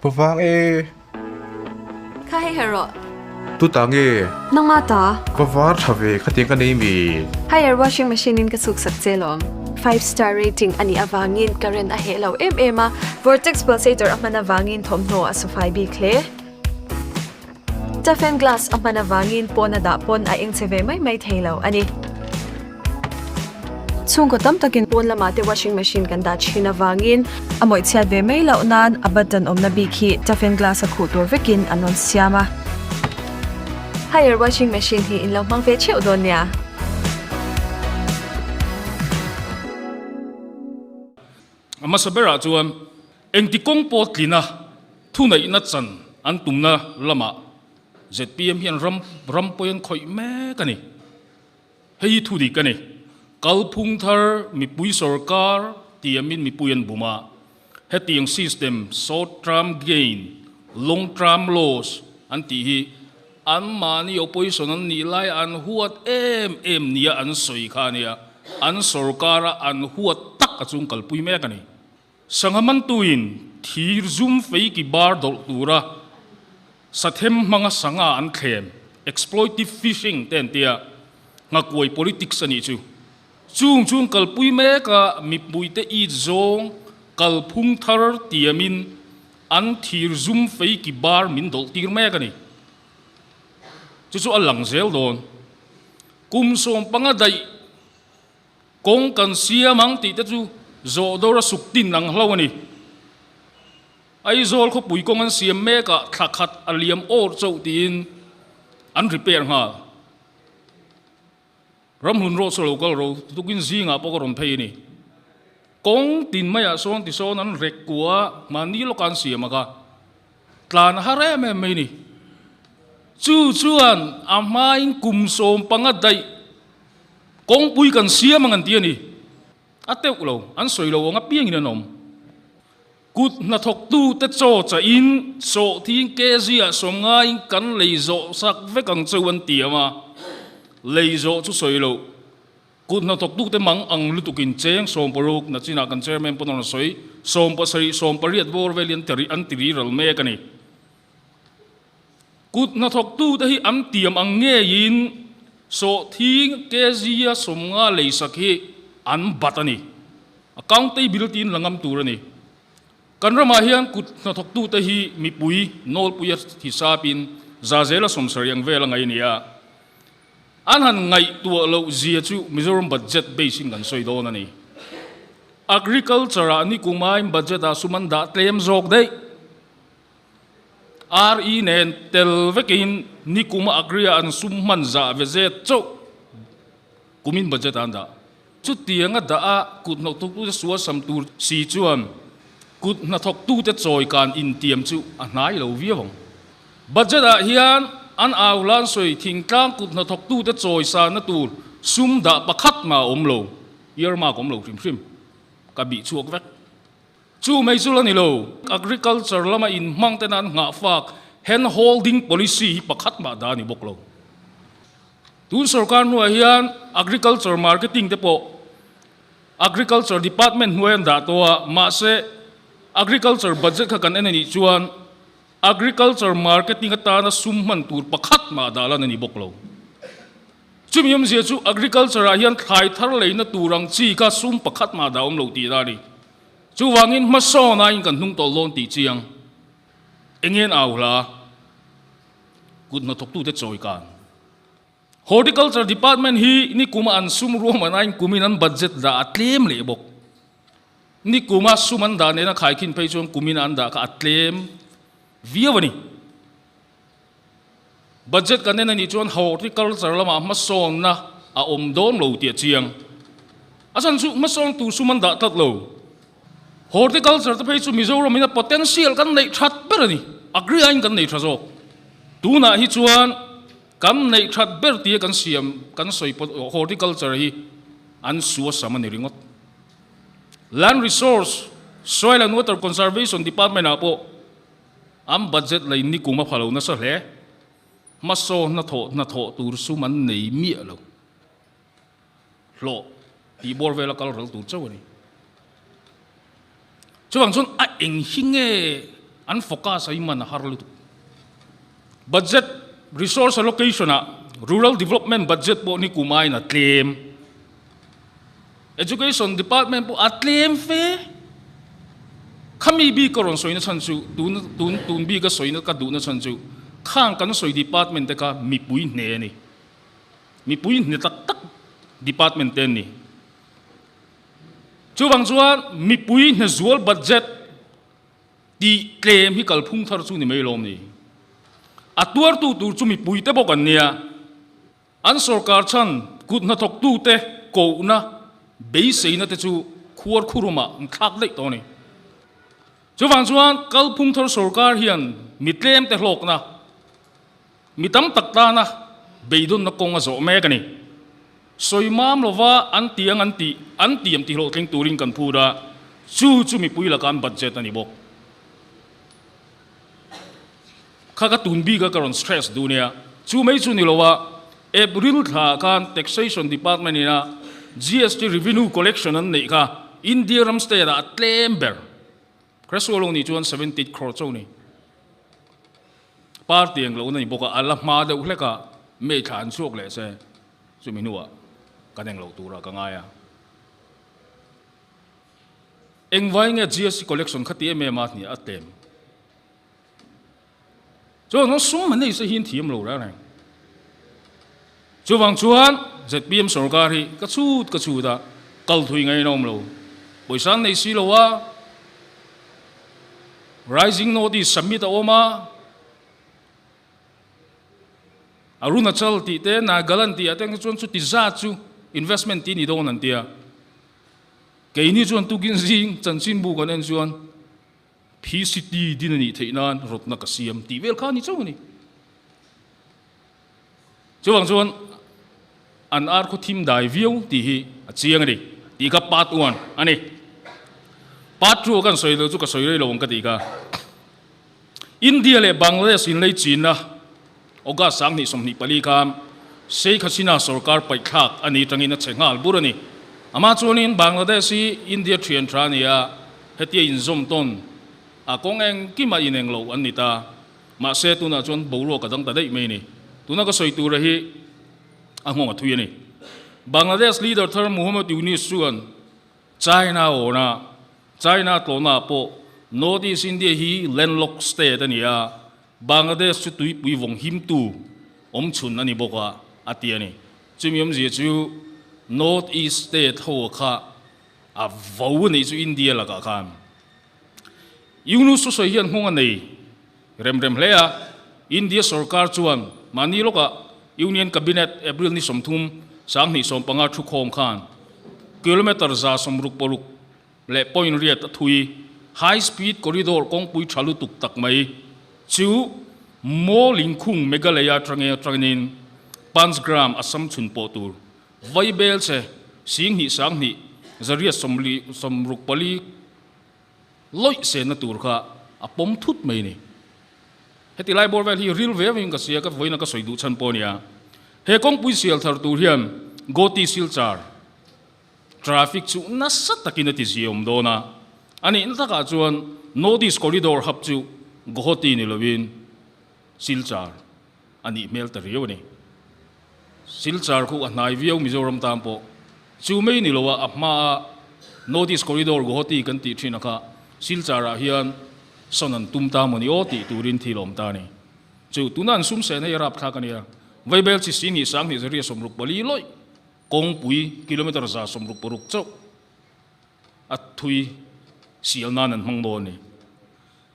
Pu vang e. Kha hei her rawh. Tu ta nge? Nangma ta. Va var tha ve khatiang ka nei mi. Haier washing machine in ka chhuk sak che lawm. Five star rating a nih avangin current a heh lo em em a, vortex pulsator a hman avangin thawmhnaw a sufai bik hle. Toughen glass a hman avangin pawn a dah pawn a eng che ve mai mai thei lo a ni. Chhungkaw tam takin pawn lamah te washing machine kan dah thin avangin a mawih chhiat ve mai loh nan a button awmna bik hi toughen glass a khuh tur vekin an rawn siam a. Haier washing machine hi in lo hmang ve theuh dawn nia. A hmasa berah chuan engti kawng pawh tlina thuneihna chan an tumna lamah zpm hian ram ram pawi an khawih mek a ni. Hei hi thu dik a ni. Kalphung thar mipui sorkar tiamin mipui an bum a, hetiang system short term gain, long term loss an tih hi anmahni opposition an nih lai an huat em em nia an sawi kha a nia, an sorkara an huat tak a chung kalpui mek a ni. Sangha mantuin thir zum fei ki bar dawlh tura sathem hmanga sangha an thlem, exploitive fishing, te an tia, nghakuai politics a nih chu. Chung chung kalpui meka mipuite it zawng kalphung thar tiamin an thir zum fei ki bar min dawlh tir mek a ni. Chu chu a lang zel dawn. Kum 15 daih Kawng kan siam ang tih te chu zawh dawr a suk tin ang hlo a ni. Aizawl khawpui kawng an siam mek ah thla khat a liam awr chauh tiin an repair nghal. Ramhlun rawh chu lo kal ro tukin zingah pawh ka rawn phei a ni. Kawng tin maiah sawn tisawn an rek kua a, mahni lawka an siam ang a. Tlan a har em em mai ni. Chu chuan a hmain kum 15 daih kawngpui kan siam ang an ti a ni. A teuh lo, an sawi lo ang apiangin an awm. Kut hnathawktute chaw chahin sawhthing kg ah 90 in kan lei zawh sak vek ang cheu an ti ang a, lei zawh chu sawi loh. Kut hnathawktute mang ang lutukin cheng 60 nachinah kan chairman pawn a rawn sawi, 70, 80 bawr vel hi an ti an ti riral mek a ni. Kut hnathawktute hi an tiam ang ngeiin sawhthing kg a 50 leisak hi an bat a ni. Accountable tiin la ngam tur a ni. Kan ramah hian kut hnathawktute hi mipui nawlpuia hisapin za zela 70 ang vel a ngaih a ni a. An han ngaihtuah loh zia chu Mizoram budget base in kan sawi dawn a ni. Agriculture ah nikumaiin budget ah sum an dah tlem zawk daih. RE nen tel vekin nikuma agri ah an sum hman zah ve zet chauh kumin budget ah an dah. Chutianga dah a kut hnathawktute sual sam tur si chuan kut hnathawktute chawi kan intiam chu a hnai lo viau ang. Budget ah hian an au hlan sawi thingtlang kut hnathawktute chawi sanna tur sum dah pakhat mah a awm lo, earmark awm lo hrim hrim ka bih chhuak vek. Chu mai chu la ni lo, agriculture lama inhmang tena an nghahfak hand holding policy hi pakhat mah dah a ni bawk lo. Tun sorkar hnuah hian agriculture marketing te pawh agriculture department hnuai an dah tawh a, mahse agriculture budget kha kan en a nih chuan agriculture marketing atana sum hman tur pakhat mah dah lan a ni bawk lo. Chumi awmzia chu agriculture ah hian thlai thar leina tur ang chi kha sum pakhat mah dah awm lo tih a ni. Chuvangin hmasawn aiin kan hnung tawlh dawn tih chiang eng en au hla kut hnathawktute chawi kan. Horticulture Department hi nikuma an sum ruahman aiin kumin an budget dah a tlem leh bawk. Nikuma sum an dah nena khaikhin phei chuan kumin an dah kha a tlem viau a ni. Budget kan en a nih chuan horticulture lamah hmasawnna a awm dawn lo tih a chiang. A chhan chu hmasawn tur sum an dah tlat lo. Horticulture te phei chu Mizoram in a potential kan neih that ber a ni. Agri aiin kan nei tha zawk. Tunah hi chuan kan neih that ber tia kan siam kan sawi horticulture hi an su a sam a ni ringawt. Land Resource, Soil and Water Conservation Department ah pawh an budget lei nikum a pha lo nasa hle. Hmasaw hnathawh hnathawh tur sum an nei miah lo. Hlawh tih bawr vela kal ral tur chauh a ni. Chuvang chuan a eng hi nge An focus a i man a har lutuk. Budget resource allocation ah Rural Development budget pawh ni kum aiin a tlem. Education Department pawh a tlem fe. Khami bik ka rawn sawina chhan chu tun tun tun bika sawina ka duhna chhan chu khang kan sawi department te kha mipui hne a ni. Mipui hne tak tak department te an ni. Chuvang chuan mipui hne zual budget Tih tlem hi kalphung thar chu ni mai lawm ni. A tuartu tur chu mipuite bawk an nia. An sorkar chhan kut hnathawktute kohna beiseina te chu khuar khurumah an thlak daih tawh a ni. Chuvang chuan kalphung thar sorkar hian mi tlemte hlawkna, mi tam tak tana beidawnna kawng a zawh mek a ni. Sawi mam lova an tiang an tih an tiam ti hlawhtling turin kan phut a, chu chu mipui laka an budget a ni bawk. Kha ka tun bik a ka rawn stress duh nia. Chu mai chu ni lo a, April thla khan Taxation Department ina GST revenue collection an neih kha India ram state ah a tlem ber. Creswell lo nih chuan 78 crore chauh ni. Party ang lohna ni bawk a, a la hma deuh hlek a, May thla an chhuak leh se, chumi hnuah kan eng loh turah ka ngai a. Engvai nge GST collection kha ti em em a hnih a tlem? Chuan an sum an nei se hi an thiam lo reng reng. Chuvang chuan zpm sorkar hi ka chhut ka chhut a, kal thui ngaih a awm lo. Pawisa an nei si lo a, Rising North East Summit a awm a, Arunachal tih te, Nagaland tih ah te chuan chuti zat chu investment tih ni dawn an tia. Keini chuan tukin zing chanchinbu kan en chuan PCT din a nih theih nan rawtna ka siam tih vel kha a ni chauh a ni. Chuvang chuan an ar khaw thim dai viau tih hi a chiang a ni tih kha part one a ni. Part two a kan sawi loh chu ka sawi rei lo ang ka tih kha. India leh Bangladesh inlei chinna August 2024 khan Sheikh Hasina sorkar paihthlak a ni tangin a che nghal bur a ni. Amah chuanin Bangladesh hi India thian tha a ni a, hetia inzawm tawn a kawng engkimah ineng lo an ni ta. Mahse tunah chuan boruak a dang ta daih mai a ni. Tuna ka sawi tura hi a nghawng a thui a ni. Bangladesh leader thar Muhammad Yunus chuan China awna China tlawhnaah pawh North East India hi landlocked state a ni a, Bangladesh chu tuipui vawng himtu awmchhun a ni bawk a, a ti a ni. Chumi awmzia chu North East state ho kha a vo a nih chu India lakah khan. Yunus thusawi hian nghawng a nei rem rem hle a, India sorkar chuan mahni lawkah Union Cabinet April ni 30, 2015 thukhawm khan kilometre 166 leh point riat a thui High Speed Corridor kawngpui tha lutuk tak mai chu Mawlingkhung Meghalaya atangin atangin Panchgram Assam chhun pawh tur Vaibel che 10,000 10,000 864 lawih senna tur kha a pawm thut mai a ni. Heti lai bawr vel hi ril ve vin ka sia, ka vawiin a ka sawi duh chhan pawh a nia. He kawngpui sial thar tur hian Goti Silchar traffic chu nasa takin a ti ziaawm dawn a, a nihna takah chuan North East Corridor hub chu Guwahati ni lovin Silchar a nih hmel ta riau a ni. Silchar khu a hnai viau Mizoram tan pawh chu mai ni lo a, a hmaa North East Corridor Guwahati kan tih thin a kha Silchar ah hian sawn an tum ta maw ni aw tih turin thil a awm ta a ni. Chu tuna an sum seh na hi a rapthlak a nia. Vaibel chi si hnih sang hnih zariah 64 lawih kawngpui kilometre 166 chauh a thui sial nan an hmang dawn a ni.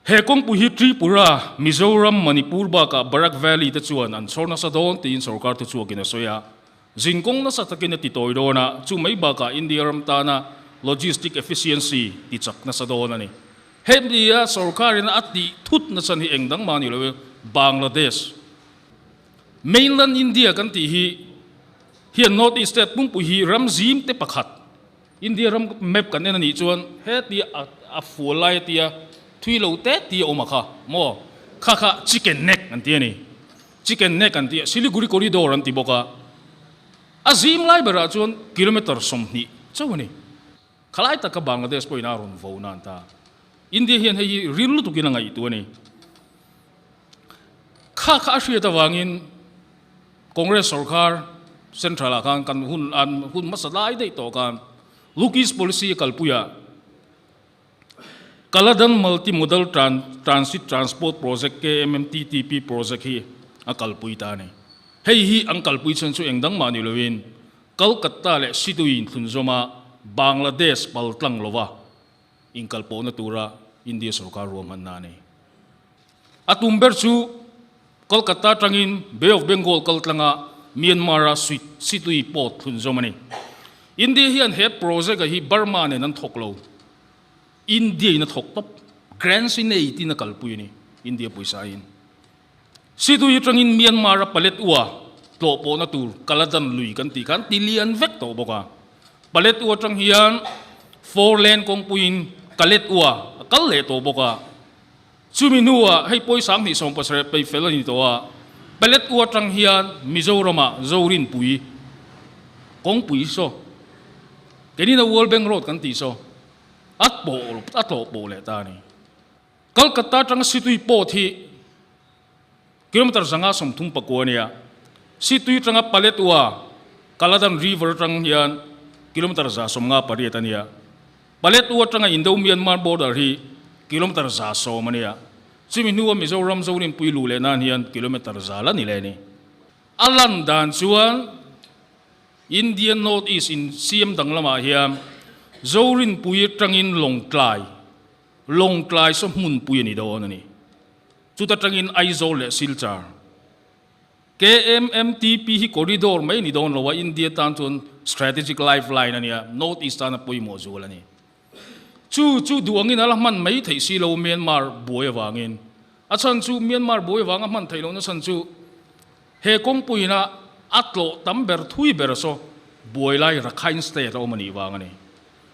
He kawngpui hi Tripura, Mizoram, Manipur bakah Barak Valley te chuan an chhawr nasa dawn tiin sorkar thuchhuakin a sawi a. Zinkawng nasa takin a ti tawi dawn a, chu mai bakah India ram tana logistic efficiency ti chak nasa dawn a ni. Hemi a sorkarin a tih thut nachhan hi eng dang mah ni lo Bangladesh, mainland India kan tih hi hian North East state pumpui hi ram zim te pakhat India ram map kan en a nih chuan hetia a fual lai atia thui lo te ti a awm a kha maw kha kha chicken neck an ti a ni chicken neck an ti a Siliguri corridor an ti bawk a a zim lai berah chuan kilometer 20 chauh a ni khalai taka Bangladesh pawhin a rawn vo nan ta. India hian hei hi ril lutukin a ngaihtuah a ni. Kha kha a hriat avangin Congress sorkar Central ah khan kan hun an hun hmasa lai daih tawh khan Look East Policy a kalpui a, Kaladan Multi Modal Transit Transport Project, KMMTTP, project hi a kalpui ta a ni. Hei hi an kalpui chhan chu eng dang mah ni loin Kolkata leh Siduin thlunzawma Bangladesh pal tlang lova inkalpawhna tura India sorkar ruahmanna a ni. A tum ber chu Kolkata atangin Bay of Bengal kal tlanga Myanmar-a Situi port thlunzawm a ni. India hian he project-a hi Burma nen an thawk lo. India-in a thawk tawp. Grants in ei tiin a kalpui a ni India pawisa-in. Situi atangin Myanmar-a Paletwa tlawhpawhna tur Kaladan lui kan tih khan ti lian vek tawh bawk a. Paletwa atang hian four lane kawngpuiin Kaletwa a kal leh tawh bawk a. Chumi hnuah hei pawi 27 pei fel a ni tawh a, Palet u atang hian Mizoramah Zorinpui kawngpui saw, keinin a World Bank Road kan tih saw, a pawh a tlawh pawh leh ta a ni. Kolkata atanga Situi port hi kilometre 539 a nia, Situi atanga Paletwa Kaladan River atang hian kilometre 158 a nia. Paletwa atanga Indo-Myanmar border hi kilometre 110 a nia. Chumi hnua Mizoram Zorinpui luh leh nan hian kilometre 100 la ni leh a ni. A lan dan chuan Indian North East in siam dang lamah hian Zorinpui atangin Lawngtlai, Lawngtlai saw hmunpui a ni dawn a ni. Chuta tangin Aizawl leh Silchar. KMMTP hi corridor mai ni dawn lo a, India tan chuan strategic lifeline a nia, North East tana pawimawh zual a ni. Chu chu duh angin a la hman mai theih si lo Myanmar buai avangin. A chhan chu Myanmar buai avanga hman theih lohna chhan chu he kawngpuiina a tlawh tam ber thui ber saw buai lai Rakhine State a awm a nih vang a ni.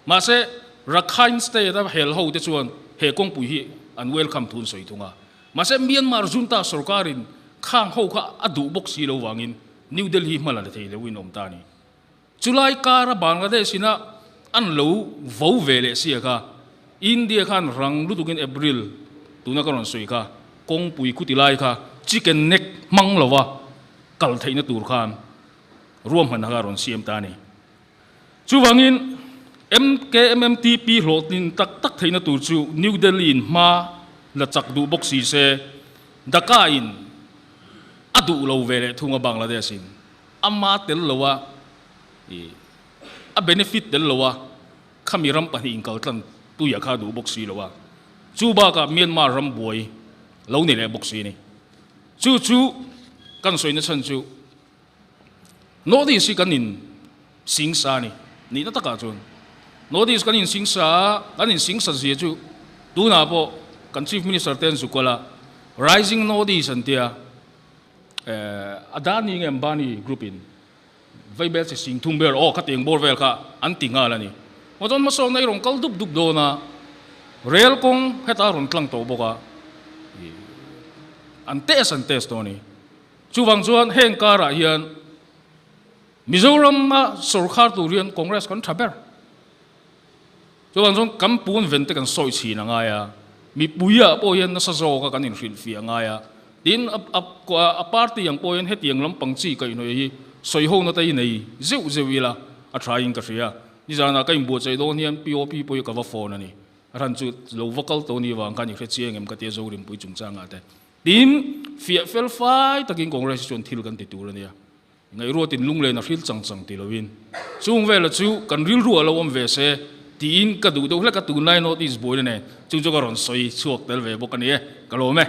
Mahse, Rakhine State a hel ho te chuan he kawngpui hi an welcome thu an sawi thung a. Mahse, Myanmar junta sorkarin khang ho kha a duh bawk si lo vangin New Delhi hma la la thei loin awm ta a ni. Chulai kara Bangladesh ina an lo vo ve leh sia kha India khan rang lutukin April tuna ka rawn sawi kha kawngpui khuti lai kha chicken neck hmang lova kal theihna tur khan ruahmanna kha a rawn siam ta a ni. Chuvangin, MKMMTP hlawhtlin tak tak theihna tur chu New Delhi in hma la chak duh bawk si se, Dhaka in a duh lo ve leh thung a Bangladesh in ama tel lo a, a benefit tel lo a, khami ram pahnih in kaltlang tuia kha a duh bawk si lo a, chu bakah Myanmar ram buai lo ni leh bawk si a ni. Chu chu kan sawina chhan chu. North East hi kan in sing sa a ni, nihna takah chuan North East kan in sing sa a, kan in sing sa zia chu tunah pawh kan Chief Minister te an zu kual a, Rising North East an tia, eh Adani nge Ambani group in Vaibel chi sing thum vel aw khatiang bawr vel kha an ti nghal a ni. Maw chuan hmasawkna i rawn kal dup dup dawn a, rel kawng heta a rawn tlang tawh bawk a, an test an test dawn a ni. Chuvang chuan heng karah hian Mizorama sorkar tur hian Congress kan tha ber. Chuvang chuan kan pun ven te kan sawi chhin a ngai a, mipuiah pawh hian nasa zawka kan inhrilhfiah a ngai a. Tin, a party ang pawh hian hetiang lampang chi kaihhnawih hi sawi hona te hi nei zeuh zeuh ila a thain ka hria. Nizanah ka inbuatsaih dawn hian POP pawh hi ka va phone a ni. A hran chu lo va kal tawh ni vang khan i hre chiang em ka tia Zorinpui chungchangah te. Tin, fiah fel fai takin Congress hi chuan thil kan ti tur a nia. Ngaihruatin lunglen a hril chang chang ti loin chung vela chu kan rilru a lo awm ve se tiin ka duh deuh hlek a, tunlai North East buaina nen chung chu ka rawn sawi chhuak tel ve bawk a ni e, ka lawm e.